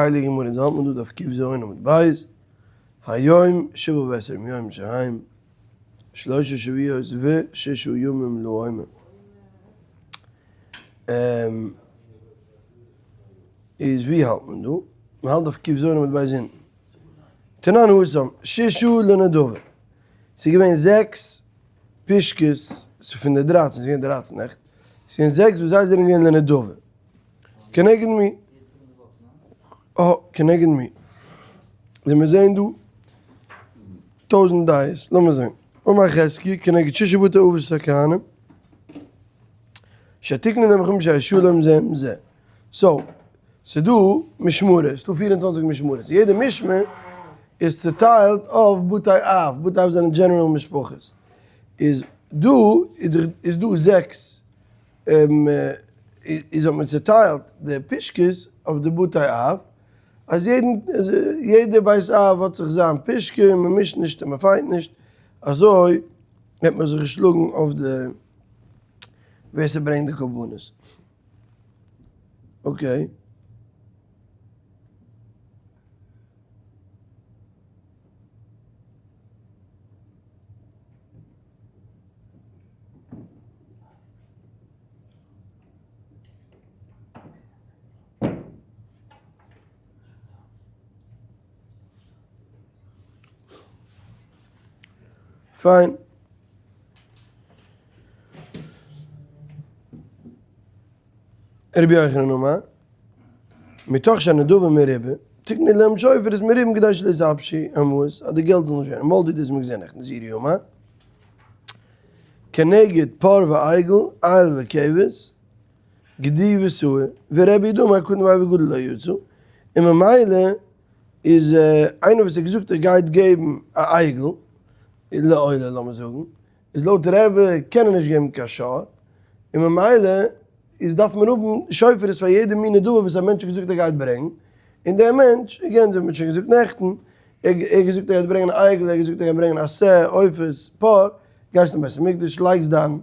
הייליגע גמרא אונז האלט מען דא דף ק"ז עמוד ב', היום שבעה ועשרים יום שהם שלשה שבועות וששה ימים לעומר. איז ווי האלט מען דא? מען האלט דף ק"ז עמוד ב' אונטן. תנן התם, ששה לנדבה. ס'איז געווען זעקס פושקעס, ס'איז פון די דרייצן, ס'איז געווען דרייצן נעכט, ס'איז געווען זעקס וואס זיי זענען געווען לנדבה. כנגד מי? אה, כנגד מי? ווי מיר זעען דא, טויזנט דעות, לאמיר זען. אמר חזקיה, כנגד שישה בתי אבות הכהנים, שתקנו להם חמשה שלום זה עם זה. so, ס'דא משמרות, ס'דא 24 משמרות. יעדע משמר איז צוטיילט אויף בתי אב, בתי אב זענען general משפחות. איז דא, איז דא זעקס איז האט מען צוטיילט די פושקעס אויף די בתי אב, אז יעדן יעדע בית אב האט זיך זיין פושקע און מען מישט נישט און מען fight נישט, אזוי האט מען זיך געשלאגן אויף די ווער ס'ברענגט די קרבנות. okay. פיין. רבי יוחנן אמר, מתוך שהנדבה מרובה, תקנו להם שופרות מרובים כדי שלא יתייבשו המעות, אז די געלט זאל נישט ווערן moldy, דאס האט מען געזען נעכטן, זעירי אמר, כנגד פר ועגל, איל וכבש, גדי ושעיר, ורבי יהודה אמר קטן וגדול לא יצא, און ממילא איז איינער וואס האט געזאגט ער גייט געבן א עגל, לעולה לאמיר זאגן, איז לויט רבי קען ער נישט געבן קיין שור, און ממילא איז דארף מען האבן שופרות פאר יעדע מין נדבה וואס א מענטש האט געזאגט ער גייט ברענגן, און דער מענטש, again אזוי ווי מען האט שוין געזאגט נעכטן, ער האט געזאגט ער גייט ברענגען א עגל, ער האט געזאגט ער גייט ברענגען א שה, עופות, פר, גייסט אין בית המקדש, לייגסט דיין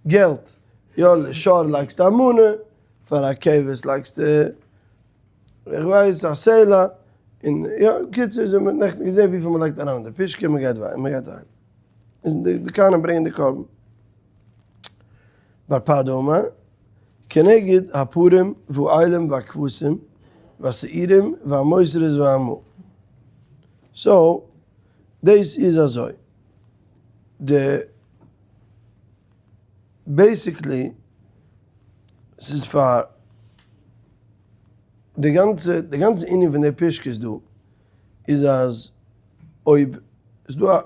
געלט, יא, לשור לייגסטו א מנה, פאר א כבש לייגסטו, איך ווייס, א סלע, און יא, קיצור, אזוי ווי מען האט נעכטן געזען וויפיל מען לייגט אריין אין די פושקע, מען גייט מען גייט אהיים. און די כהנים ברענגען די קרבן. בר פדא אמר, כנגד הפרים והאילים והכבשים והשעירים והמוסרות והמעה. so, דאס איז אזוי. די basically ס'איז פאר די גאנצע די גאנצע ענין פון די פושקעס דא איז אז אויב איז דא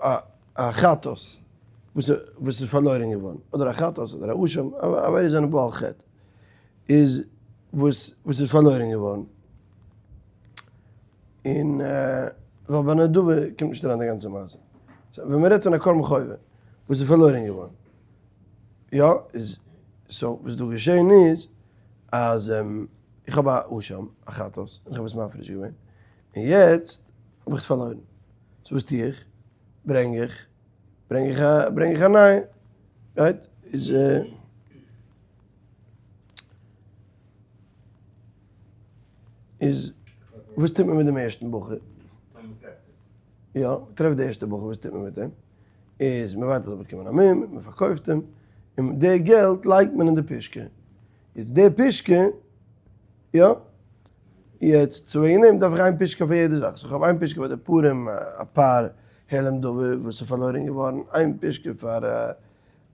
א חטאת וואס וואס איז פארלוירען געווארן אדער א חטאת אדער א אשם עבירות זענען בעל חטא איז וואס וואס איז פארלוירען געווארן און ווייל ביי נדבה קומט נישט אריין די גאנצע מעשה ווען מען רעדט פון א קרבן חובה וואס איז פארלוירען געווארן יא איז so וואס דא געשען איז אז איך האב א אשם א חטאת און איך האב עס מפריש געווען און יעצט האב איך עס פארלוירן so וואס טו איך? ברענג איך ברענג איך א ברענג איך א נייע right איז איז וואס טוט מען מיט דעם ערשטן בחור? יא, מ'טרעפט די ערשטע בחור וואס טוט מען מיט אים? איז מ'ווארט ער זאל באקומען א מום, מ'פארקויפט אים, און די געלט לייגט מען אין די פושקע. יעצט די פושקע, יא, יעצט צו וועגן דעם דארף איך איין פושקע פאר יעדע זאך, so איך האב איין פושקע פאר די פרים, א פר העלם דבר וואס איז פארלוירען געווארן, איין פושקע פאר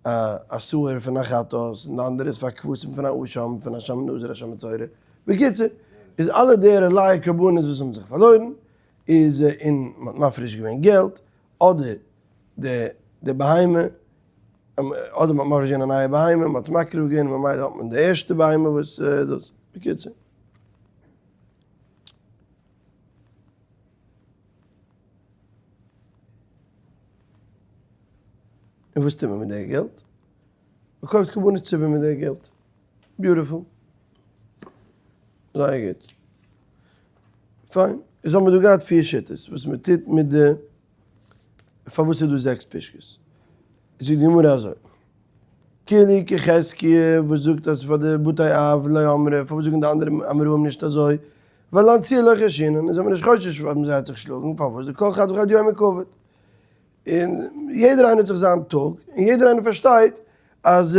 א שעיר פון א חטאת, און די אנדערע איז פאר כבשים פון א אשם, פון אשם נזיר אשם מצורע. בקיצור, איז אלע די ערליי קרבנות וואס האבן זיך פארלוירן, איז און מ'האט מפריש געווען געלט, אדער די די בהמה, אדער מ'האט מפריש געווען א נייע בהמה, מ'האט עס מקריב געווען, ממילא האט מען די ערשטע בהמה וואס דאס, בקיצור. און וואס טוט מען מיט די געלט? מ'קויפט קרבנות ציבור מיט די געלט. beautiful. זייער גוט. פיין. איז האבן מיר דא געהאט פיר שיטות וואס מען טוט מיט די, פארוואס איז דא זעקס פושקעס? זאגט די גמרא אזוי, כולהו כחזקיה וואס זאגט אז פאר די בתי אב לא אמרי, פארוואס זאגן די אנדערע אמוראים נישט אזוי? ווייל לאנצוה לא חיישינן, און זיי האבן נישט חושש פאר זיי זיך שלאגן, פארוואס דכל חד וחד יומיה קעביד. און יעדער איינער האט זיך זיין טאג, און יעדער איינער פארשטייט אז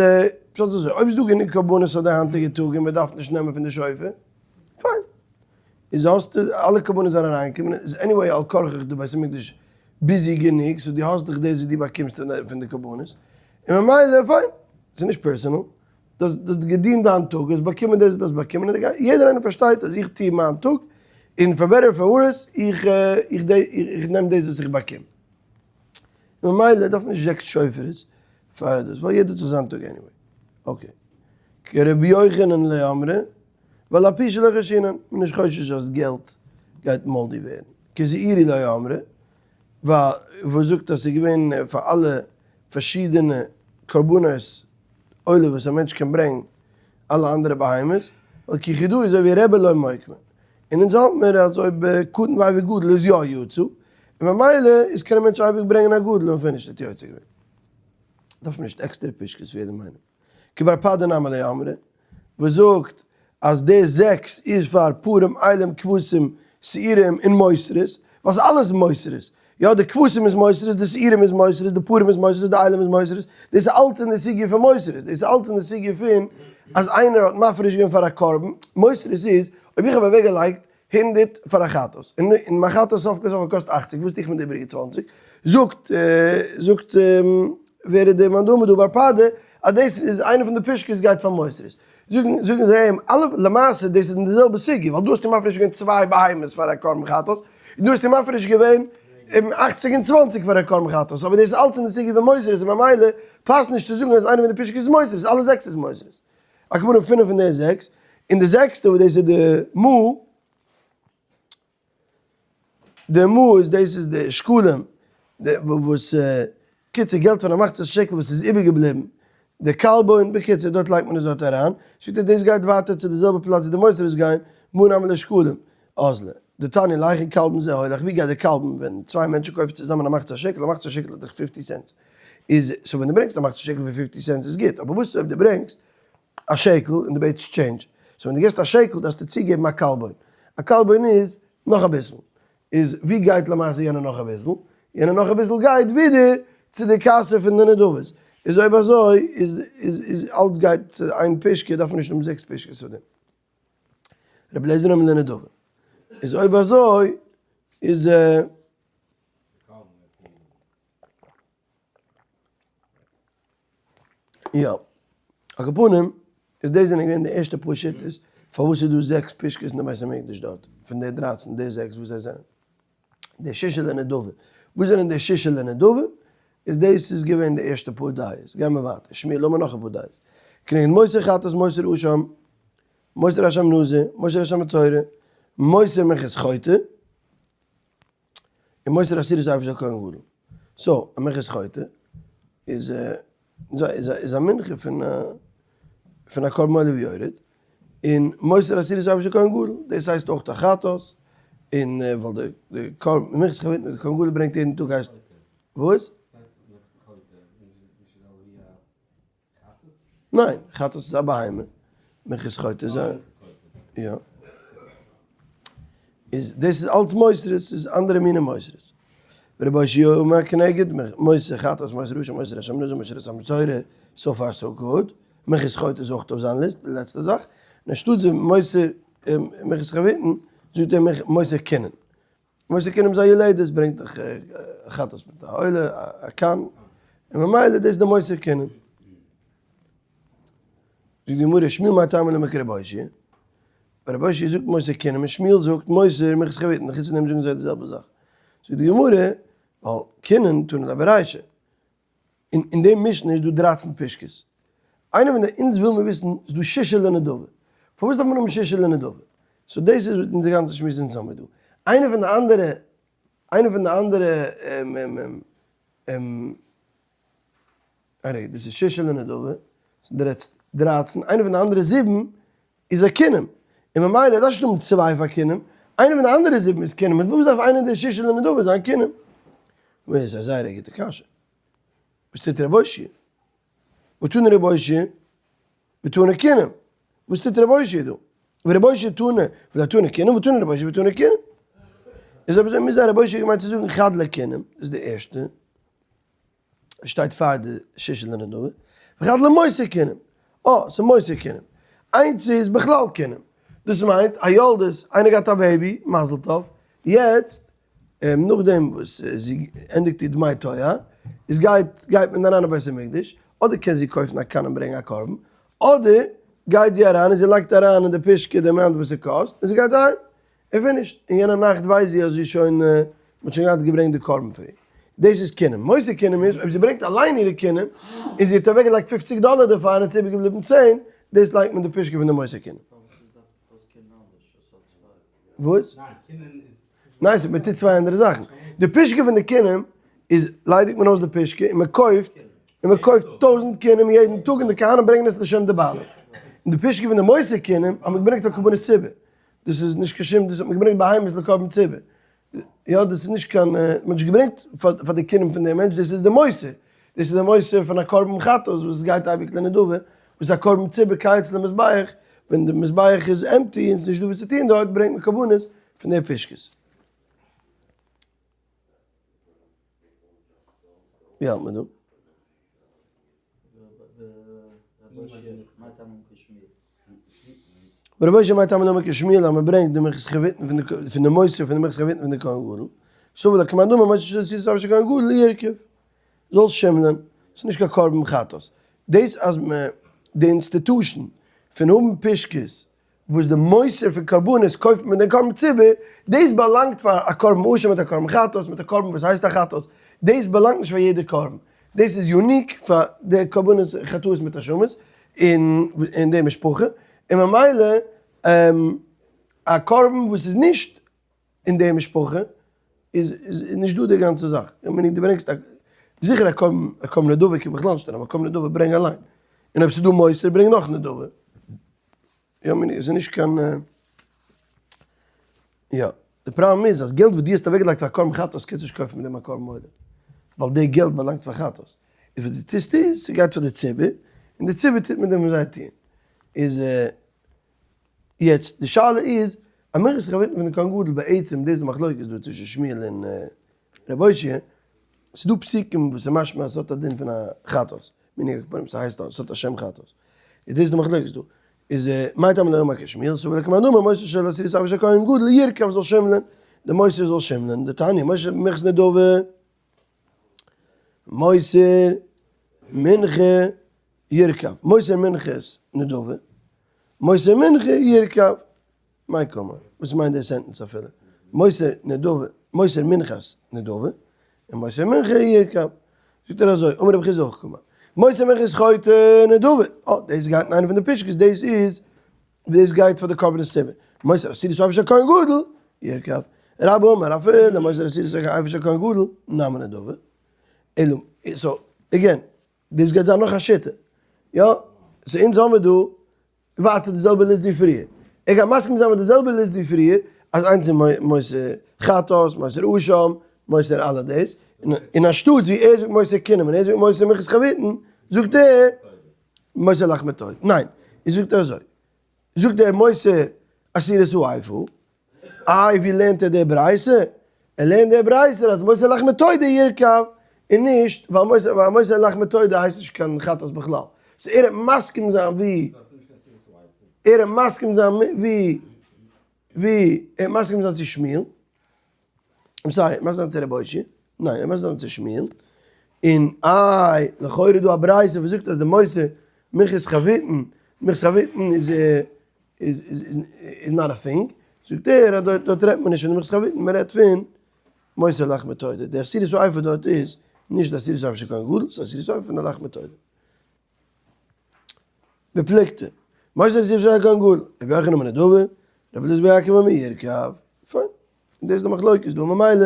פשט איז אזוי, אויב איז דא גענוג קרבנות פאר די היינטיגע טאג און מען דארף נישט נעמען פון די שופר, פיין. איז האסטו אלע קרבנות זענען אריינגעקומען, איז anyway על כרחך די בית המקדש busy גענוג, so דו האסט דאך דאס וואס דו באקומסט פון די קרבנות, און ממילא פיין, ס'איז נישט personal, דו האסט געדינט דיין טאג, האסט באקומען דאס וואס דו האסט באקומען, און יעדער איינער פארשטייט אז איך טו מיין טאג, און for better for worse, איך איך נעם דאס וואס איך באקום. ממילא דארף מען נישט זעקס שופרות פאר דאס, ווייל יעדער האט זיך זיין טאג anyway. Okay. כרבי יוחנן לא אמרי, ווייל אפי' שלא חיישינן, מען איז נישט חושש אז געלט גייט moldy ווערן. כזעירי לא אמרי, ווייל וואס זאגט אז ס'איז געווען פאר אלע פארשידענע קרבנות עולה וואס א מענטש קען ברענגן אלע אנדערע בהמות, ווייל כי חדא איז אזוי ווי רבי לא מוקמה. און אונז האלט מיר אז אויב קטן והביא גדול איז יא יצא, און ממילא איז קען א מענטש אייביג ברענגען א גדול און finish האט יוצא געווען. דארף מען נישט עקסטערע פושקעס פאר יעדעם איינעם. כבר פדה נמי לא אמרי, וואס זאגט אז די זעקס איז פאר פרים אילים כבשים שעירים און מותרות, ווייל ס'איז אלעס מותרות, יא די כבשים איז מותרות, די שעירים איז מותרות, די פרים איז מותרות, די אילים איז מותרות, דאס איז אלץ אין די סוגיא פון מותרות, דאס איז אלץ אין די סוגיא פון אז איינער האט מפריש געווען פאר א קרבן, מותרות איז אויב איך האב אוועק געלייגט 100 פאר א חטאת, און מיין חטאת סוף כל סוף האט געקאסט 80, וואס טו איך מיט די איבעריגע 20? זאגט זאגט ווער איז דער מאן דאמר דא בר פדא אז דאס איז איינע פון די פושקעס גייט פאר מותרות. זאגן זאגן זיי אים אלע למעשה דאס איז אין די זעלבע סוגיא ווייל דא האסטו מפריש געווען צוויי בהמות פאר א קרבן חטאת און דא האסטו מפריש געווען 80 און 20 פאר א קרבן חטאת אבער דאס איז אלץ אין די סוגיא פון מותרות און ממילא פאסט נישט צו זאגן אז איינע פון די פושקעס איז מותרות אלע זעקס איז מותרות. על כל פנים פינף פון די זעקס און די זעקסטע וואס דאס איז די מו די מו איז דאס איז די שקלים די וואס קיצור געלט פון א מחצית שקל וואס איז איבערגעבליבן די קלבון בקיצור דארט לייגט מען עס דארט אריין זאגט ער דאס גייט ווייטער צו די זעלבע פלאץ ווי די מותרות גייען מנא אמר לשקלים אזלא דתניא להיכן קלבון זה הולך ווי גייט די קלבון ווען צוויי מענטשן קויפן צוזאמען א מחצית שקל א מחצית שקל האט דאך 50 cents איז so ווען דו ברענגסט א מחצית שקל פון 50 cents איז גוט אבער וואס איז אויב דו ברענגסט א שקל און דו בעטסט change, so ווען דו געסט א שקל דארפסטו צוגעבן א קלבון, א קלבון איז נאך אביסל, איז ווי גייט למעשה יענע נאך אביסל? יענע נאך אביסל גייט ווידער צו די קאסע פון די נדבות, איז אויב אזוי איז איז איז אלץ גייט צו איין פושקע דארף מען נישט האבן זעקס פושקעס פאר דעם. רבי אליעזר אומר לנדבה, איז אויב אזוי איז. יא. על כל פנים, איז דאס זענען געווען די ערשטע פאר שיטות פארוואס איז דא זעקס פושקעס אין די בית המקדש דארט, פון די 13, די זעקס וואס זיי זענען. די שישה לנדבה. וואס זענען די שישה לנדבה? איז דאס איז געווען די ערשטע פאר דעות. גייען מיר ווייטער. שמואל אמר נאך אפאר דעות. כנגד מותר חטאת מותר אשם, מותר אשם נזיר, מותר אשם מצורע, מותר מנחת חוטא, און מותר עשירית האיפה של כהן גדול. so, א מנחת חוטא איז איז א מנחה פון פון א קרבן עולה ויורד, און מותר עשירית האיפה של כהן גדול, דאס הייסט אויך א חטאת, און ווייל די די קרבן מנחת חוטא די כהן גדול ברענגט יעדן טאג הייסט וואס? ניין, חטאת איז א בהמה, מנחת חוטא איז א, יא. איז דאס איז אלץ מותרות, ס'איז אנדערע מיני מותרות. ורבי אושעיא אומר כנגד מותר חטאת מותר אשם מותר אשם נזיר מותר אשם מצורע, so far so good. מנחת חוטא איז אויך אויף זיין list, די לעצטע זאך. און אנשטאט זאגן מותר מנחת חביתין, זאגט ער מותר כינים. מותר כינים איז א יולדת, ברענגט דאך חטאת מיט א עולה, א קן, און ממילא דאס איז די מותר כינים. זאגט די גמרא, שמואל מאי טעמא לא כרבי אושעיא? רבי אושעיא זאגט מותר כינים און שמואל זאגט מותר מנחת חביתין, חוץ פון דעם זאגן זיי די זעלבע זאך. זאגט די גמרא, ווייל כינים תנא ליה ברישא. אין אין דעם משנה איז דא 13 פושקעס. איינער פון די אונז וויל מיר וויסן, איז דא שישה לנדבה. פארוואס דארף מען האבן שישה לנדבה? so דאס איז אונזער גאנצע שמועס אונז האמיר דא. איינער פון די אנדערע, איינער פון די אנדערע א רגע, דאס איז שישה לנדבה, דו רעדסט 13, איינער פון די אנדערע זיבן איז א כינים, און ממילא דארף נישט האבן צוויי פאר כינים, איינער פון די אנדערע זיבן איז כינים, מיט וואס דארף איינער די שישה לנדבה זיין כינים? דאס איז א זייער א גוטע קשיא. וואס טוט רבי אושעיא? ותני רבי אושעיא? ותני כינים. וואס טוט רבי אושעיא דא? ורבי אושעיא תנא, ולא תנא קינים, ותנא רבי אושעיא ותנא קינים. איז אויב אזוי מוז זיין רבי אושעיא געמיינט צו זאגן חד לקינים, דאס איז די ערשטע, וואס שטייט פאר די ששה לנדבה, וחד למותר קינים, אה, ס'איז מותר קינים. איינס איז בכלל קינים, דאס מיינט א יולדת, איינער געהאט א baby, מזל טוב, יעצט נאכדעם וואס זי ענדיגט איר דמי תועה, איז גייט גייט מען אריין אין בית המקדש, אדער קען זי קויפן א קן און ברענגען א קרבן, אדער גייט זי אריין און זי לייגט אריין אין די פושקע די amount וואס ס'קאסט און זי גייט אהיים, און finished, און יענע נאכט ווייסט זי אז זי איז שוין, מען האט שוין געהאט געברענגט די קרבן פאר איר. דאס איז קינים. מותר קינים איז אויב זי ברענגט אליין אירע קינים, און זי האט אוועקגעלייגט פופציג דאלער דערפאר און ס'איז איבערגעבליבן צען, דאס לייגט מען די פושקע פון די מותר קינים. וואס? ניין ס'איז מ'טוט צוויי אנדערע זאכן. די פושקע פון די קינים איז ליידיגט מען אויס די פושקע און מ'קויפט און מ'קויפט טויזנט קינים יעדן טאג און די כהנים ברענגען עס לשם די בעלים. און די פושקע פון די מותר קינים האט מען געברענגט פאר קרבנות ציבור. דאס איז נישט קיין שום דאס האט מען געברענגט בהמות לקרבן ציבור. יא דאס איז נישט קיין מען האט נישט געברענגט פאר די קינים פון דעם מענטש דאס איז די מותר. דאס איז די מותר פון א קרבן חטאת וואס גייט אייביג לנדבה וואס איז א קרבן ציבור קיץ למזבח, ווען די מזבח איז empty און ס'איז נישט דא וואס צו טון דארט ברענגט מען קרבנות פון די פושקעס. ווי האלט מען דא? רבי אושעיא מאי טעמא דאמר כשמואל אז מען ברענגט די מנחת חביתין פון די מותר פון די מנחת חביתין פון די כהן גדול, סבר לה כמאן דאמר מותר של עשירית האיפה של כהן גדול ירקב, זאל שימלען, ס'איז נישט קיין קרבן חטאת. דאס אז מען די institution פון האבן פושקעס וואס די מותר פון קרבנות קויפט מען דעם קרבן ציבור, דאס באלאנגט פאר א קרבן אשם מיט א קרבן חטאת מיט א קרבן וואס הייסט א חטאת, דאס באלאנגט נישט פאר יעדע קרבן, דאס איז unique פאר די קרבנות חטאות מיט אשמות אין די משפחה, און ממילא א קרבן וואס איז נישט אין די משפחה איז נישט דא די גאנצע זאך, איך מיין דו ברענגסט א, זיכער א קרבן א קרבן נדבה קען בכלל נישט אריין, א קרבן נדבה ברענג אליין, און אויב ס'איז דא מותר ברענג נאך נדבה, יא מיין איך ס'איז נישט קיין, יא, די פראבלעם איז אז געלט וואס דו האסט אוועקגעלייגט פאר א קרבן חטאת קענסטו נישט קויפן מיט דעם א קרבן עולה, ווייל די געלט באלאנגט פאר חטאת, איז וואס דו טוסט איז ס'גייט פאר די ציבור, און די ציבור טוט מיט דעם וואס זיי טוען, איז. יעצט די שאלה איז, א מנחת חביתין פון די כהן גדול בעצם דאס איז די מחלוקת דא צווישן שמואל און ר' אושעיא, ס'איז דא פסוקים וואס איז משמע אז ס'האט א דין פון א חטאת, מנהג הכפרים ס'הייסט אז ס'האט א שם חטאת, איז דאס די מחלוקת דא, איז מאי טעמא לא אמר כשמואל, סבר לה כמאן דאמר מותר של עשירית האיפה של כהן גדול ירקב זאל שימלען, די מותר זאל שימלען, דתניא מותר מנחת נדבה, מותר מנחה ירקב, מותר מנחת נדבה, מותר מנחה ירקב, מאי קאמר, וואס מיינט די sentence אפילו? מותר נדבה, מותר מנחת נדבה, און מותר מנחה ירקב. זאגט ער אזוי, אמר רבי חסדא הכי קאמר, מותר מנחת חוטא נדבה, אה, דאס גייט אין איינע פון די פושקעס, דאס איז, דאס גייט פאר די קרבנות ציבור. מותר עשירית האיפה של כהן גדול, ירקב. רבה אמר אפילו מותר עשירית האיפה של כהן גדול, נמי נדבה. אלא, so, again, דאס גייט זיין נאך א שיטה. יא, so אונז האמיר דא ווייטער די זעלבע list ווי פריער. ער גייט מסכים זיין מיט די זעלבע list ווי פריער, אז איינס איז מותר חטאת, מותר אשם, מותר אלע דאס, און אנשטאט ווי ער זאגט מותר קינים און ער זאגט מותר מנחת חביתין, זאגט ער מותר לחמי תודה. ניין, ער זאגט אזוי, זאגט ער מותר עשירית האיפה, איי ווי לערנט ער די ברייתא? ער לערנט די ברייתא אז מותר לחמי תודה ירקב, און נישט ווייל מותר לחמי תודה הייסט נישט קיין חטאת בכלל. so ער וועט מסכים זיין ווי ער וועט מסכים זיין ווי ווי ער וועט מסכים זיין צו שמואל, I'm sorry, ער וועט מסכים זיין צו רבי אושעיא, ניין ער וועט מסכים זיין צו שמואל, און איי לכאורה איז דא א ברייתא וואס זאגט אז די מותר מנחת חביתין, מנחת חביתין איז איז איז not a thing, זאגט ער אז דארט דארט רעדט מען נישט פון די מנחת חביתין, מען רעדט פון מותר לחמי תודה, די עשירית האיפה דארט איז נישט די עשירית האיפה של כהן גדול, ס'איז עשירית האיפה פון די לחמי תודה. בפלוגתא, מותר עשירית האיפה של כהן גדול, רבי יוחנן אמר נדבה, רבי אלעזר בן יעקב אמר ירקב, פיין, און דאס איז די מחלוקת דא, ממילא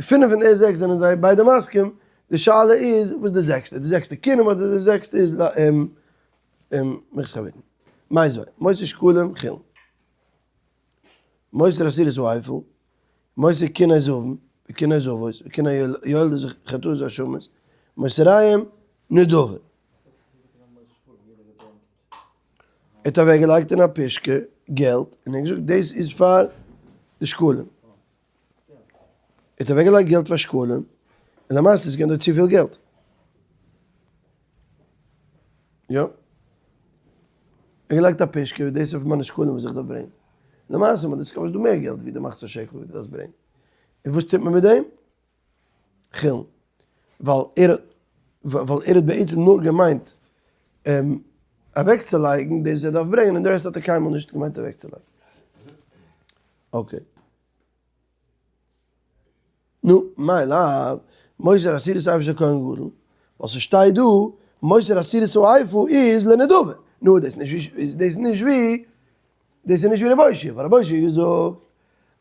פינף און די זעקס זענען זיי ביידע מסכים, די שאלה איז וואס די זעקסטע, די זעקסטע קינים אדער די זעקסטע איז מנחת חביתין. מיתיבי, מותר שקלים חולין. מותר עשירית האיפה, מותר קיני זבין, וקיני זבות, וקיני יולדות וחטאות ואשמות, מותריהם נדבה. ער האט אוועקגעלייגט אין א פושקע. געלט און ער האט געזאגט דאס איז פאר די שקלים. ער האט אוועקגעלייגט געלט פאר שקלים, און למעשה איז געווען דא צופיל געלט. יא. ער האט געלייגט א פושקע, דאס איז פאר מיינע שקלים וואס איך דארף ברענגען. למעשה מען האט discovered ס'איז דא מער געלט ווי די מחצית שקל וואס דו דארפסט ברענגען. און וואס טוט מען מיט דעם? חולין. ווייל ער ווייל ער האט בעצם נאר געמיינט אוועקצולייגן דאס וואס ער דארף ברענגען און די רעסט האט ער קיינמאל נישט געמיינט אוועקצולייגן. okay. נו, מאי לאו, מותר עשירית האיפה של כהן גדול, ווייל ס'שטייט דא, מותר עשירית האיפה איז לנדבה. נו, דאס איז דאס נישט ווי, דאס איז נישט ווי רבי אושעיא, ווייל רבי אושעיא זאגט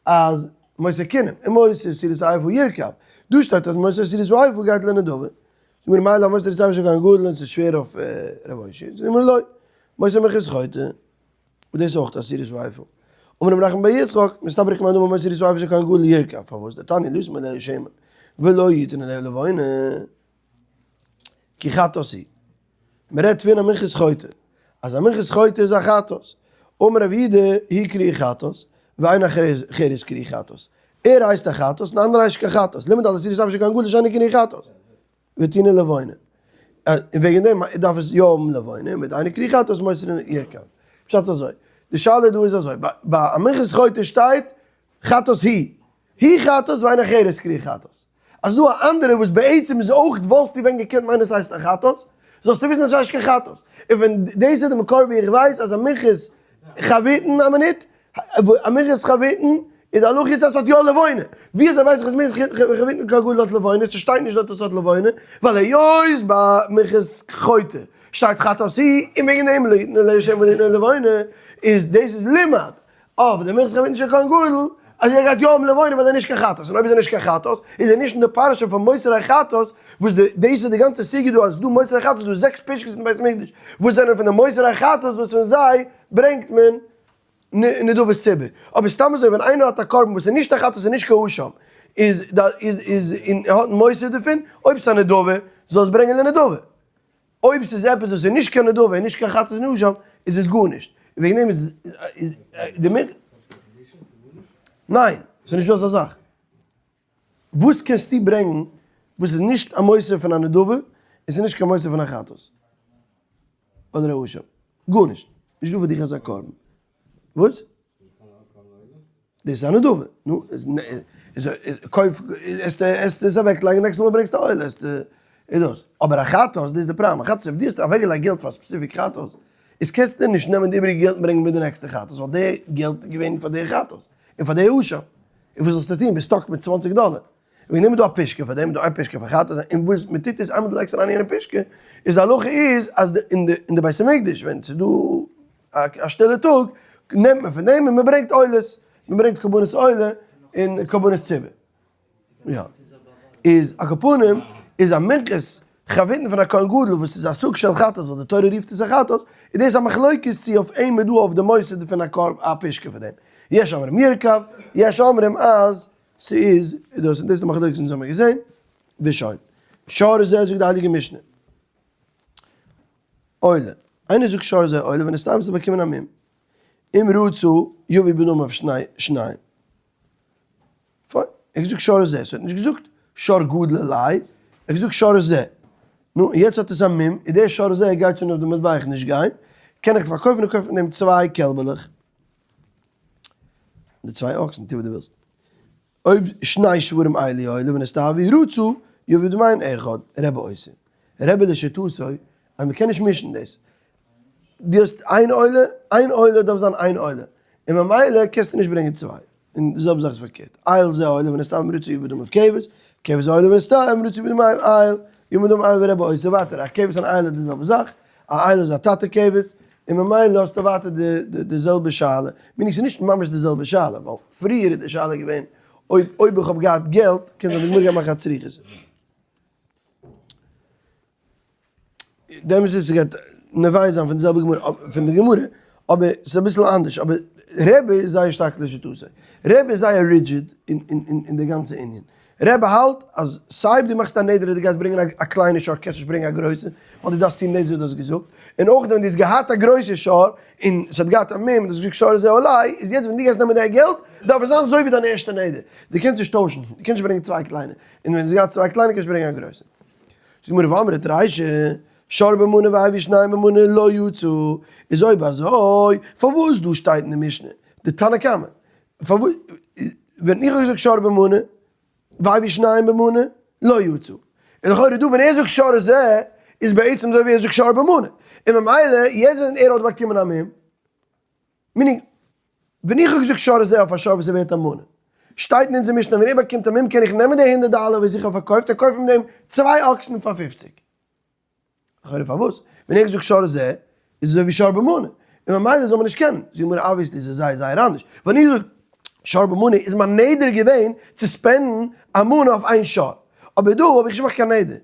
אז מותר קינים, און מותר עשירית האיפה ירקב. דא שטייט אז מותר עשירית האיפה גייט לנדבה. זאגט מיר מאי לאו מותר עשירית האיפה של כהן גדול און ס'איז שווער אויף רבי אושעיא. זאגט מיר לא, מותר מנחת חוטא. און דאס איז אויך עשירית האיפה. אמר רב נחמן בר יצחק, מסתברא כמאן דאמר מותר עשירית האיפה של כהן גדול ירקב, פארוואס דתניא לא ישים עליה שמן ולא יתן עליה לבונה, כי חטאת היא. מען רעדט פון א מנחת חוטא, אז א מנחת חוטא איז א חטאת. אמר רב יהודה, היא קרויה חטאת, ואין אחרת קרויה חטאת. ער הייסט א חטאת און אנדערע הייסט נישט קיין חטאת. לימד על עשירית האיפה של כהן גדול שאינה קרויה חטאת. וטעונה לבונה. און וועגן דעם דארף עס יא האבן לבונה, מיט אינה קרויה חטאת מותר ירקב. פשט איז אזוי, די שאלה דא איז אזוי, ביי א מנחת חוטא שטייט חטאת היא, היא חטאת ואין אחרת קרויה חטאת. אז דא א אנדערע וואס בעצם איז אויך וואלסטו ווען געקענט מיינען ס'הייסט א חטאת, זאלסטו וויסן אז ס'הייסט קיין חטאת. און ווען דאס איז די מקור ווי איך ווייס אז א מנחת חביתן א מינוט, א מנחת חביתן איז די הלכה איז אז ס'האט יא לבונה. ווי אזוי ווייס איך אז מנחת חביתן כהן גדול האט לבונה? ס'שטייט נישט דארט אז ס'האט לבונה, ווייל היות ביי מנחת חוטא שטייט חטאת היא, און וועגן דעם לא יתנו עליה שמן ולא יתנו לבונה, איז דאס איז לימד אויף די מנחת חביתן של כהן גדול אז ער גייט יא האבן לבונה ווייל ער איז נישט קיין חטאת, און אויב איז ער נישט קיין חטאת איז ער נישט אין די פרשה פון מותרי חטאת, וואס די דאס איז די גאנצע סוגיא דא אז ס'איז דא מותרי חטאת, ס'איז דא זעקס פושקעס אין בית המקדש וואס זענען פון די מותרי חטאת וואס פון זיי ברענגט מען נדבת ציבור. אבער סתם אזוי ווען איינער האט א קרבן וואס איז נישט א חטאת און נישט קיין אשם איז איז איז און ער האט מותר דערפון, אויב ס'איז א נדבה זאל עס ברענגען לנדבה. אויב ס'איז עפעס וואס איז נישט קיין נדבה און נישט קיין חטאת און אשם איז עס גארנישט. און וועגן דעם איז איז די מ. ניין, ס'איז נישטא אזא זאך. וואס קענסטו ברענגן וואס איז נישט א מותר פון א נדבה און ס'איז נישט קיין מותר פון א חטאת אדער א אשם? גארנישט. נישט דא פאר דיך אזא קרבן. וואס? דאס איז א נדבה. נו, קויף, עסט עס אוועקלייגן, נעקסטע מאל ברענגסטו א עולה, עסטו איז דאס. אבער א חטאת, דאס איז די פראבלעם, א חטאת, אויב דו האסט אוועקגעלייגט געלט פאר א specific חטאת, איז קענסטו נישט נעמען די איבעריגע געלט און ברענגען מיט די נעקסטע חטאת, ווייל די געלט איז געווען פאר די חטאת, און פאר די אשם. און וואס זאלסטו טון? ביסט stuck מיט 20 דאלער. וועגן דעם איז דא א פושקע פאר דעם, איז דא איין פושקע פאר חטאת, און וואס מען טוט איז איינמאל דו לייגסט אריין יענע פושקע, איז די הלכה איז אז אין די אין די בית המקדש ווען ס'איז דא א שטילע טאג, נעמט מען פון דעם און מען ברענגט עולות, מען ברענגט קרבנות עולה און קרבנות ציבור. יא. איז על כל פנים איז א מנחת חביתן פון א כהן גדול וואס איז א סוג של חטאת וואס די תורה רופט עס א חטאת, איז דאס א מחלוקת צו אויף אים איז דא אויף די מוסד פון א קרבן א פושקע פאר דעם. יש אומרים ירקב, יש אומרים אז ס'איז דאס, און דאס איז די מחלוקת אונז האמיר געזען, ושוין. שור זה זאגט די הייליגע משנה. עולה. איינער זאגט שור זה עולה ווען עס סתם צו באקומען א מום. אם רצה יביא בדמיו שני שניים. פיין, ער האט געזאגט שור זה, ס'האט נישט געזאגט שור גדול עלי, ער האט געזאגט שור זה. נו, יעצט האט עס א מום, און דער שור זה גייט שוין אויף די מזבח נישט גיין, קען איך פארקויפן און קויפן מיט דעם צוויי קעלבעלעך. די צוויי אקסן, טו וואס דו ווילסט. אויב שני שוורים אלו עולה ונסתוו רצה יביא בדמיהן אחד, רבי אוסר. רבי לשיטתו אז מ'קען נישט מישן דאס. דו האסט איין עולה, איין עולה דארף זיין איין עולה, און ממילא קענסטו נישט ברענגען צוויי, און די זעלבע זאך איז פארקערט, איל זה עולה ונסתוה אם רצה יביא בדמיו כבש, כבש זה עולה ונסתוה אם רצה יביא בדמיו איל, יביא בדמיו איל ורבי אוסר ווייטער, א כבש און איל איז די זעלבע זאך, א איל איז א טאטע כבש, און ממילא האסטו ווייטער די זעלבע שאלה, מיין איך ס'איז נישט ממש די זעלבע שאלה, ווייל פריער איז די שאלה געווען אויב אויב איך האב געהאט געלט, קען זיין די גמרא גייט מאכן א צריכות. דעם איז עס גייט נביא זיין פון די זעלבע גמרא פון די גמרא אבער ס'איז אביסל אנדערש אבער רבי איז זייער שטארק לשיטתו רבי איז זייער rigid אין די גאנצע ענין. רבי האלט אז סיי אויב דו מאכסט א נדר אז דו גייסט ברענגען א קליינע שור קענסט נישט ברענגען א גרויסע ווייל דו דארפסט טון דאס וואס דו האסט געזאגט, און אויך ווען דו האסט געהאט א גרויסע שור און עס האט געהאט א מום און דו האסט געזאגט שור זה עלי, איז יעצט ווען דו גייסט נעמען די געלט דארף עס זיין אזוי ווי דיין ערשטע נדר, דו קענסט נישט טוישן, דו קענסט נישט ברענגען צוויי קליינע, און ווען דו האסט געהאט צוויי קליינע קענסט ברענגען א גרויסע. זאגט די גמרא ואמרת רישא, שור במנה והביא שניים במנה לא יצא, איז אויב אזוי פארוואס דא שטייט אין די משנה די תנא קמא, פארוואס ווען איך האב געזאגט שור במנה והביא שניים במנה לא יצא, און לכאורה דא ווען ער זאגט שור זה איז בעצם אזוי ווי ער זאגט שור במנה, און ממילא יעצט ווען ער האט באקומען א מום, meaning ווען איך האב געזאגט שור זה אויף א שור וואס איז ווערט א מנה, שטייט אין אונזער משנה ווען ער באקומט א מום קען איך נעמען די הונדערט דאלער וואס איך האב פארקויפט און קויפן מיט דעם צוויי אקסן פאר פופציג. לכאורה פארוואס? ווען ער האט געזאגט שור זה, איז אזוי ווי שור במנה, און ממילא זאל מען נישט קענען. זאגט די גמרא obviously איז עס זייער זייער אנדערש. ווען איך זאג שור במנה איז מיין נדר געווען צו spend ן א מנה אויף איין שור. אבער דא האב איך נישט געמאכט קיין נדר.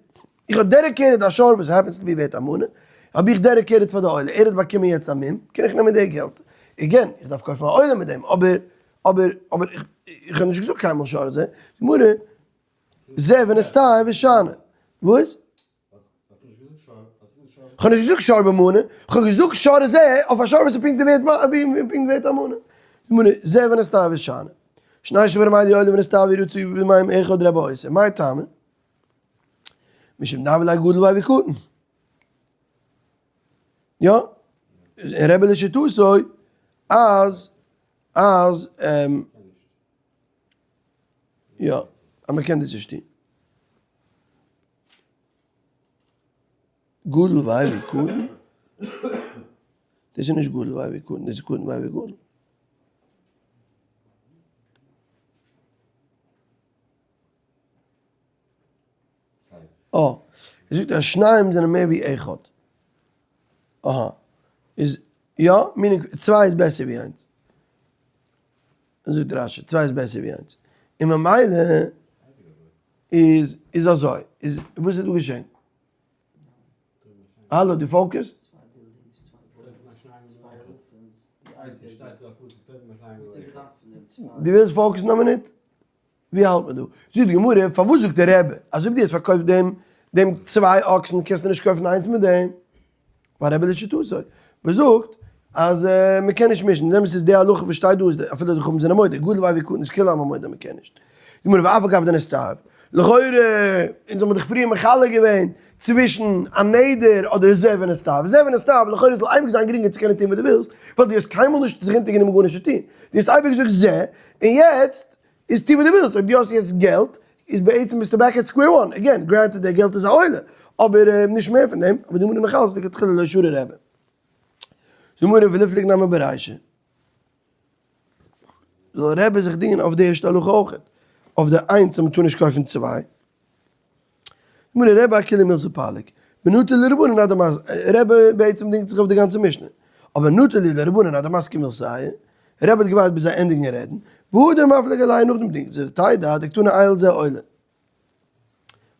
איך האב dedicated א שור וואס happens to be ווערט א מנה, האב איך dedicated פאר די עולה, ער האט באקומען יעצט א מום, קען איך נעמען די געלט. again, איך דארף קויפן א עולה מיט דעם, אבער אבער אבער איך האב נישט געזאגט קיינמאל שור זה. גמרא, זה ונסתער ושנה. וואס? כ'האב נישט געזאגט שור במנה, כ'האב געזאגט שור זה אויף א שור וואס איז פונקט ווערט פונקט ווערט א מנה. גמרא, זה ונסתער ושנה. שני שוורים אלו עולה ונסתער וירצו במים אחד רבי אוסר. מאי טעמא? משום דהוה ליה גדול והביא קטן. יא, און רבי לשיטתו אז אז יא, אז מ'קען דאס נישט טון. גדול והביא קטן? דאס איז נישט גדול והביא קטן, דאס איז קטן והביא גדול. אה, ער זאגט אז שניים זענען מער ווי אחד. אהא. איז יא, meaning צוויי איז בעסער ווי איינס. זאגט רש"י, צוויי איז בעסער ווי איינס. און ממילא איז איז אזוי. איז וואס איז דא געשען? האלא, דו focus סט? דו ווילסט focus ן א מינוט? ווי האלט מען דא? זאגט די גמרא, פארוואס זאגט דער רבי אז אויב דו האסט פארקויפט דעם דעם צוויי אקסן קענסטו נישט קויפן איינס מיט דעם? ווייל רבי לשיטתו וואס זאגט אז מען קען נישט מישן, דעמאלטס איז די הלכה וואס שטייט דא איז אפילו די חכמים זענען מודה, גדול והביא קטן איז כולם מודה מען קען נישט. די גמרא ואף על גב דנסתער, לכאורה אונז האבן דאך פריער מחלק געווען צווישן א נדר אדער זה ונסתער, זה ונסתער לכאורה זאל אייביג זיין גרינגער צו קענען טון וואס דו ווילסט, ווייל דו האסט קיינמאל נישט זיך אונטערגענומען גארנישט צו טון, דו האסט אייביג געזאגט זה, און יעצט איז טו וואס דו ווילסט, אויב דו האסט יעצט געלט, איז בעצם ביסטו back at square one, again, granted די געלט איז א עולה, אבער נישט מער פון דעם, אבער די גמרא נאך אלץ לכתחילה לא שרי רבי. זאגט די גמרא וליפלוג נמי ברישא, זאל רבי זיך דינגען אויף די ערשטע הלכה אויכעט, אויף די איינס אז מ'טאר נישט קויפן צוויי, גמרא רבי אכוליה מילתא פליג, ונטה לרבנן עד דמס, רבי בעצם דינגט זיך אויף די גאנצע משנה, אבער נטה לרבנן עד דמסקי מילתייהו, רבי האט געווארט ביז זיי ענדיגן רעדן, והדר מפליג עלייהו נאכדעם דינגט זיך, תדע דקתני איל זה עולה.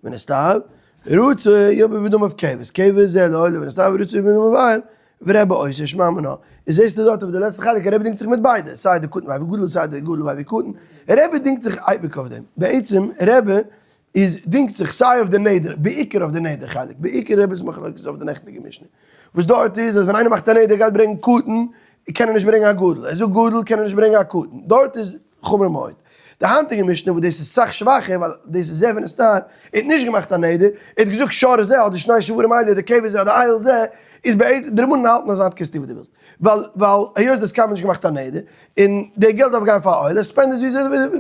ונסתער, רצה יביא בדמיו כבש, כבש זה לעולה ונסתער ורצה יביא בדמיו איל, ורבי אוסר שמע מינה. איז זעסטו דארט אויף די לעצטע חלק רבי דינגט זיך מיט ביידע, סיי די קטן והביא גדול סיי די גדול והביא קטן, רבי דינגט זיך אייביג אויף דעם, בעצם רבי איז דינגט זיך סיי אויף די נדר, בעיקר אויף די נדר חלק, בעיקר רבי'ס מחלוקת איז אויף די נעכטיגע משנה, וואס דארט איז אז ווען איינער מאכט א נדר גייט ברענגען קטן, קען ער נישט ברענגען א גדול, ער זאגט גדול קען ער נישט ברענגען א קטן, דארט איז חמור מאוד. די היינטיגע משנה וואס דאס איז סאך שוואכער ווייל דאס איז זה ונסתער, ער האט נישט געמאכט א נדר, ער האט געזאגט שור זה אדער שני שוורים אלה אדער כבש זה אדער איל זה, איז בעצם די רבנן האלטן אז היינט קענסטו וואס דו ווילסט, ווייל ווייל היות דאס קיינמאל נישט געמאכט א נדר, און די געלט דארף גיין פאר עולה, spend עס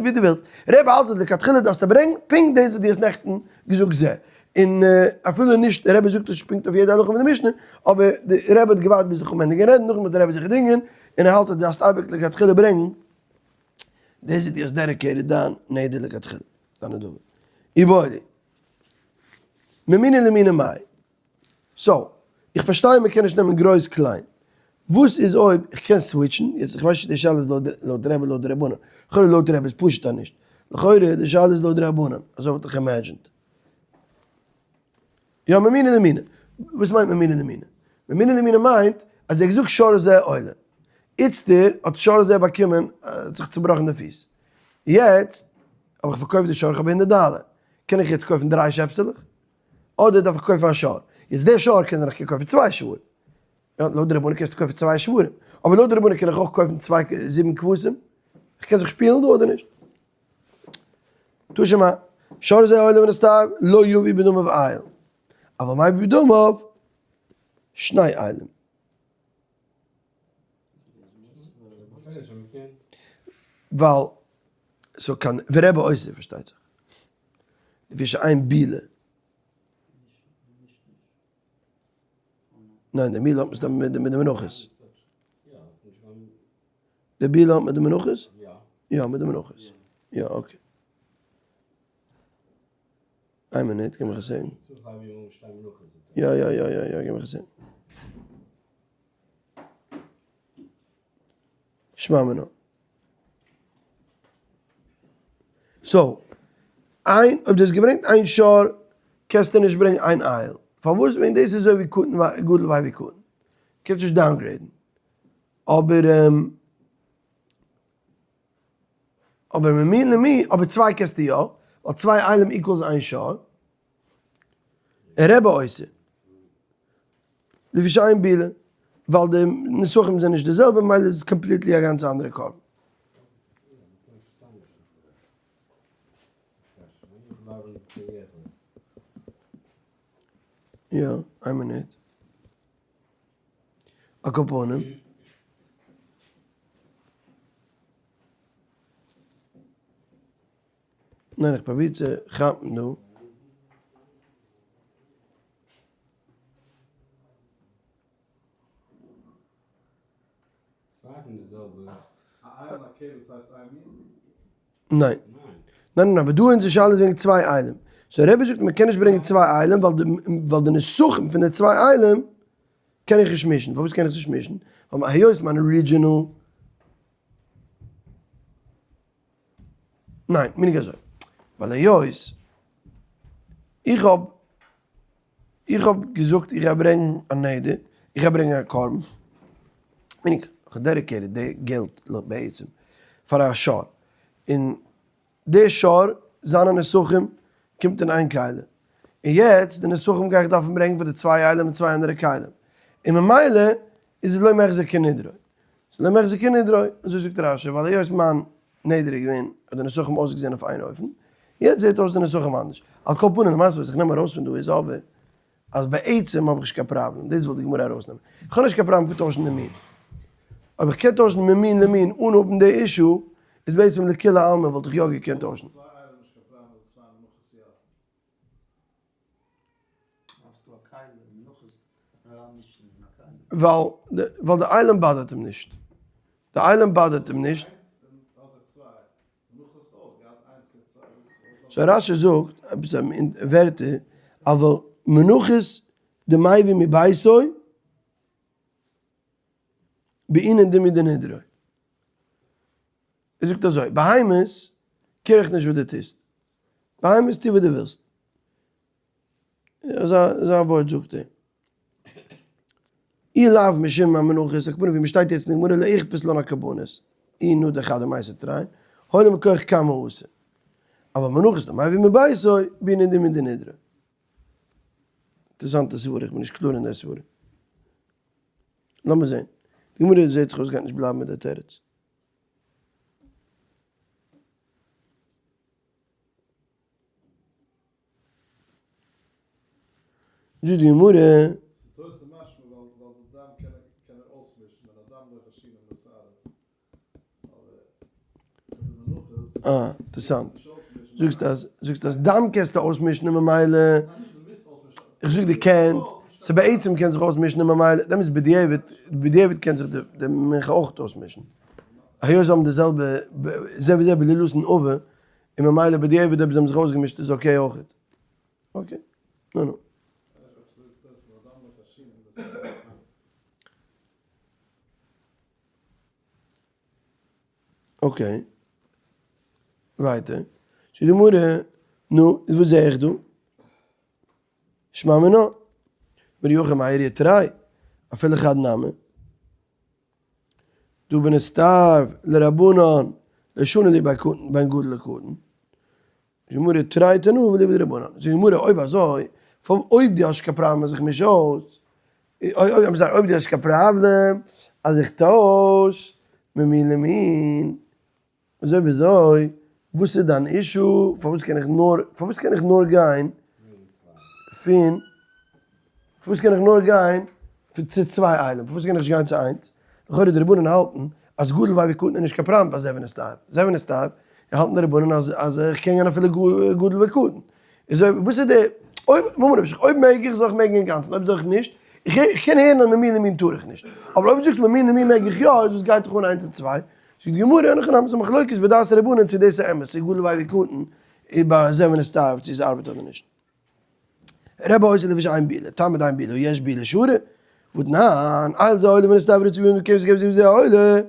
ווי דו ווילסט. רבי האלט אז לכתחילה דארפסטו ברענגן פונקט דאס וואס דו האסט נעכטן געזאגט זה. און אפילו נישט, דער רבי זאגט עס נישט פונקט אויף יעדע הלכה פון די משנה, אבער דער רבי האט געווארט ביז די חכמים ענדיגן רעדן, נאכדעם האט דער רבי זיך געדינגען, און ער האלט אז דו דארפסט אייביג לכתחילה ברענגן דאס וואס דו האסט dedicated דיין נדר לכתחילה, דיין נדבה. איבעיא להו. ממיני למיני מאי. so, איך פארשטיי מען קען נישט נעמען גרויס קליין. וואס איז אויב איך קען switch ן, יעצט איך ווייס נישט די שאלה איז לויט רבי לויט די רבנן, לכאורה לויט רבי איז פשוט אז נישט, לכאורה די שאלה איז לויט די רבנן, אזוי וואלט איך imagined. יא ממיני למיני, וואס מיינט ממיני למיני? ממיני למיני מיינט אז ער האט געזאגט שור זה עולה, איצטער האט שור זה באקומען, האט זיך צובראכן די פיס, יעצט. האב איך פארקויפט די שור, איך האב 100 דאלער. קען איך יעצט קויפן דריי שעפסעלעך? אדער דארף איך קויפן א שור? יעצט דער שור קען זיין איך קען קויפן צוויי שוורים. יא, לויט די רבנן קענסטו קויפן צוויי שוורים. אבער לויט די רבנן קען איך אויך קויפן צוויי זיבן כבשים. איך קען זיך שפילן דא אדער נישט? תא שמע, שור זה עולה ונסתאב, לא יביא בדמיו איל. אבל מביא בדמיו שני אילים. ווייל ס'זאל קיין ורבי אויסער פארשטייט זיך. לפי שאין בילה. ניין, די מילה האט מיט די מנחות. די בילה האט מיט די מנחות? יא, מיט די מנחות. יא, okay. איין מינוט, גיב מיך א second. יא, יא, יא, יא, יא, גיב מיך א second. שמע מינה. so, איין, אויב דו האסט געברענגט איין שור, קענסטו נישט ברענגען איין איל. פארוואס? וועגן דאס איז אזוי ווי קטן גדול והביא קטן. קענסט נישט downgrade ן. אבער אבער ממין למין, אבער צוויי קענסטו יא, ווייל צוויי אילים equals איין שור. און רבי אוסר. לפי שאין בילה, ווייל די נסכים זענען נישט די זעלבע, ממילא איז עס completely א גאנץ אנדערע קרבן. יא, איין מינוט. על כל פנים. ניין, איך פרוביר צו כאפן דא. צוויי פון די זעלבע. א איל און א כבש הייסט איין מין? ניין. ניין ניין אבער דא אונזער שאלה איז וועגן צוויי אילים. so רבי זאגט מען קען נישט ברענגען צוויי אילים ווייל די ווייל די נסכים פון די צוויי אילים קען איך נישט מישן. פארוואס קען איך עס נישט מישן? ווייל היות מיין original ניין, מינוג אזוי. ווייל היות איך האב איך האב געזאגט איך גיי ברענגן א נדר, איך גיי ברענגען א קרבן, מיינט איך האב dedicated די געלט בעצם פאר א שור, און די שור זיינע נסכים קומט אין איין כלי, און יעצט די נסכים גיי איך דארפן ברענגן פאר די צוויי אילים אין צוויי אנדערע כלים, און ממילא איז עס לא מחזר כנדרו, ס'איז לא מחזר כנדרו, אזוי זאגט רש"י, ווייל היות מיין נדר איז געווען האט די נסכים אויסגעזען אויף איין אופן, יעצט זעט אויס די נסכים אנדערש. על כל פנים למעשה וואס איך נעם ארויס פון דא איז אבער אז בעצם האב איך נישט קיין פראבלעם, דאס וויל די גמרא ארויסנעמען, איך האב נישט קיין פראבלעם פון טוישן די מין. אויב איך קען טוישן ממין למין אן האבן די issue, איז בעצם לכולי עלמא וואלט איך יא געקענט טוישן. צוויי אילים נישט קיין פראבלעם אבער צוויי מנחות יא. ווייל די אילים bother ט אים נישט. די אילים bother ט אים נישט. so רש"י זאגט עפעס אין ווערטער, אבל מנחות דמביא מביתו בעינן דמי דנדרו. ער זאגט אזוי, בהמות care איך נישט וואס דו טוסט, בהמות טו וואס דו ווילסט. אזא אזא ווארט זאגט ער. אי לאו משום המנחות, על כל פנים ווי מ'שטייט יעצט אין די גמרא לא איכפת לן הקרבנות, אי נדר חדא ומייתי תרין, הואיל מכח כמה אסור. אבל מנחות דמביא מביתו, בעינן דמי דנדרו. אינטערעסאנטע סברא, איך בין נישט קלאר אין די סברא. לאמיר זען. די גמרא זעט זיך אויס גייט נישט בלייבן מיט די תירוץ. זאגט די גמרא. ס'איז משמע ווייל די דם קען ער אויסמישן ווען א דם לא חשינו מסערב. אה, אינטערעסאנט. זאגסט אז, זאגסט אז דם קענסטו אויסמישן און ממילא, איך זאג דו קענסט, ס'בעצם קען זיך אויסמישן און ממילא, דעמאלטס בדיעבד, בדיעבד קען זיך די מנחה אויך אויסמישן. היות זיי האבן די זעלבע, זה וזה בלי לשון עבה, און ממילא בדיעבד אויב זיי האבן זיך אויסגעמישט איז okay אויכעט. okay, נו נו. okay, ווייטער. זאגט די גמרא, נו, איז וואס זע איך דא? שמע מינה, אי הכי מאי איריא תרי, אפילו חד נמי. דהא בנסתאב לרבנן, לא שנו להו בין גדול לקטן. גמרא תרי תנאי ואליבא דרבנן. זאגט די גמרא אויב אזוי, אויב דו האסט נישט קיין פראבלעם אז איך מיש אויס, אויב דו האסט קיין פראבלעם אז איך טויש ממין למין, איז אויב אזוי וואס איז דיין issue, פארוואס קען איך נאר, פארוואס קען איך נאר גיין פון, פארוואס קען איך נאר גיין פון צו צוויי אילים, פארוואס קען איך נישט גיין צו איינס, לכאורה די רבנן האלטן אז גדול והביא קטן איז נישט קיין פראבלעם ביי זה ונסתיו, זה ונסתיו האלטן די רבנן אז אז איך קען גיין אפילו גדול וקטן, איז אויב וואס איז די, אויב, ממה נפשך, אויב מעג איך זאל איך מעגן אינגאנצן, אויב זאל איך נישט, איך קען הערן אז ממין למין טאר איך נישט, אבער אויב דו זאגסט ממין למין מעג איך יא, איז וואס גייט דיך אן איינס און צוויי? זאגט די גמרא, אין הכי נמי, ס'איז מחלוקת בדעת רבנן צו דאס איז אמת, צו גדול והביא קטן איז ביי זה ונסתיו צו עס ארבעט אדער נישט. רבי עושה לפי שאין בילה, טעמא דאין בילה, יש בילה שרי, ותנן, איל זה עולה ונסתיו רצו ביום כבש כבש זה עולה,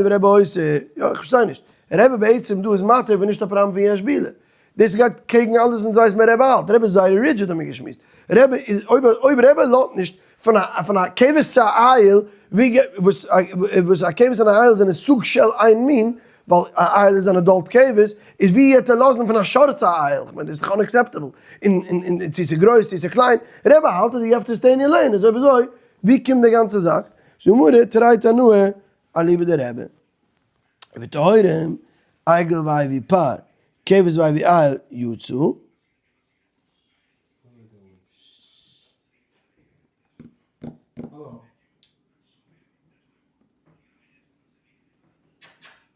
רבי עושה, יא איך פארשטיי נישט, רבי בעצם דא איז מתיר ווען נישט א פראבלעם פון יש בילה, דאס גייט קעגן אלעס אונז ווייסן ווער רבי האלט, רבי איז זייער rigid האט מיר געשמועסט, רבי איז אויב אויב רבי לאזט נישט פון א פון א כבש צו א איל, ווי וואס וואס א כבש און א איל זענען סוג של איין מין, ווייל א איל איז אן adult כבש, איז ווי גייט ער לאזן פון א שור צו א איל, כ'מיין דאס איז דאך unacceptable, און און און צו ס'איז גרויס צו ס'איז קליין, רבי האלט אז you have to stay in your lane, איז אויב אזוי ווי קומט די גאנצע זאך? זאגט די גמרא, תרי תנאי אליבא דרבי. ובטהורים, עגל והביא פר, כבש והביא איל יצא.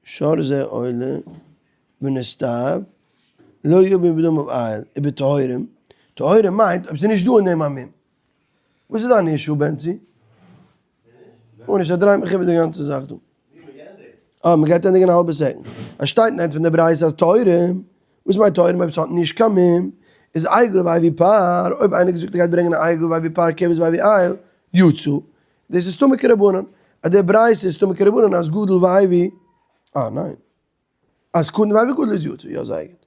שור זה עולה ונסתיו, לא יביא בדמיו איל, ובטהורים, טהורים מיינט אויב ס'איז נישט דא אין דעם א מום. וואס איז דיין issue בענצי? גארנישט, ער דרייט מיך איבער די גאנצע זאך דא. אה, מ'גייט ענדיגן א האלבע second. עס שטייט אין פון די ברייתא אז טהורים, וואס מיינט טהורים אויב ס'האט נישט קיין מום, איז עגל והביא פר, אויב איינער האט געזאגט ער גייט ברענגען א עגל והביא פר כבש והביא איל, יצא. דאס איז סתמא כרבנן. אז די ברייתא איז סתמא כרבנן אז גדול והביא, אה ניין. אז קטן והביא גדול איז יצא, יא זייער גוט.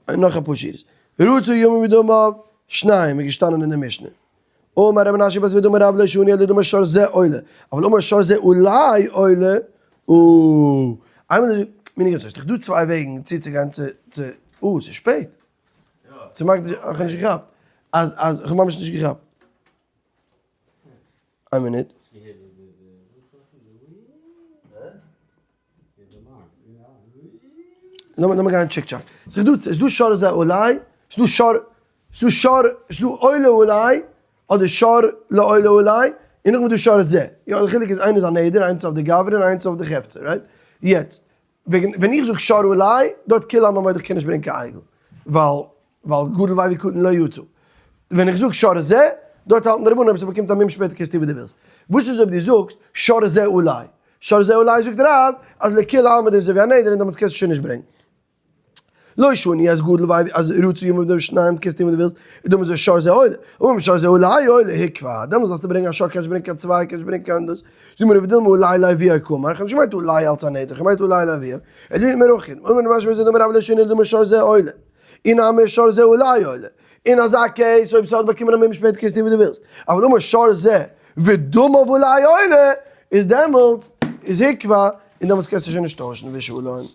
און נאך אפאר שורות. רצה ימים ודמיו, שניים איז געשטאנען אין די משנה. אמר ר' מנשה בר זביד אמר רב לא שנו אלא דאמר שור זה עולה, אבל אמר שור זה אולי עולה, או. איינמאל איז, מיר נישט געזאגט, ס'איז דא צוויי וועגן צוצוגיין צו, צו, או, ס'איז שפעט. צו מקדיש, איך האב נישט געכאפט. אז, אז, איך האב ממש נישט געכאפט. איין מינוט. לאמיר גיין טשיק טשאק. ס'איז דא, ס'איז דא שור זה אולי, ס'איז דא שור, ס'איז דא שור, ס'איז דא עולה אולי, אדער שור לעולה אולי, און נאכדעם איז דא שור זה. יא, די חילוק איז איינער איז א נדר, איינס אויף די גברא און איינס אויף די חפצא, right? יעצט, וועגן ווען איך זאג שור אולי, דארט כולי עלמא מודה איך קען נישט ברענגען קיין עגל, ווייל ווייל גדול והביא קטן לא יצא. ווען איך זאג שור זה, דארט האלטן די רבנן אויב ס'באקומט א מום שפעטער קענסטו ווי דו ווילסט. וואס איז אויב דו זאגסט שור זה אולי? שור זה אולי זאגט רב אז לכולי עלמא דאס איז אזויווי א נדר און דעמאלטס קענסטו שוין נישט ברענגן. לא שנו אז גדול והביא אז רצה ימים ודמיו שניים קענסטו ווי דו ווילסט, איז דאמאלס איז שור זה עולה. אמר שור זה אולי עולה הקבע, דעמאלטס זאלסטו ברענגען א שור קענסט נישט ברענגען קיין צוויי קענסט נישט ברענגען קיין דאס. זאג מיר ודילמא אולי להביאה קאמר, איך האב נישט געמיינט אולי אלץ א נדר, איך האב געמיינט אולי להביאה. אלא מרוחין, אמר רב משמע דאמר רב לא שנו אלא דאמר שור זה עולה. אי נמי שור זה אולי עולה. אין אזא case אויב ס'האט באקומען א מום שפעטער קענסטו טון ווי דו ווילסט. אבל אמר שור זה ודמיו אולי עולה איז דעמאלטס איז הקבע און דעמאלטס קענסטו שוין נישט טוישן ושלום.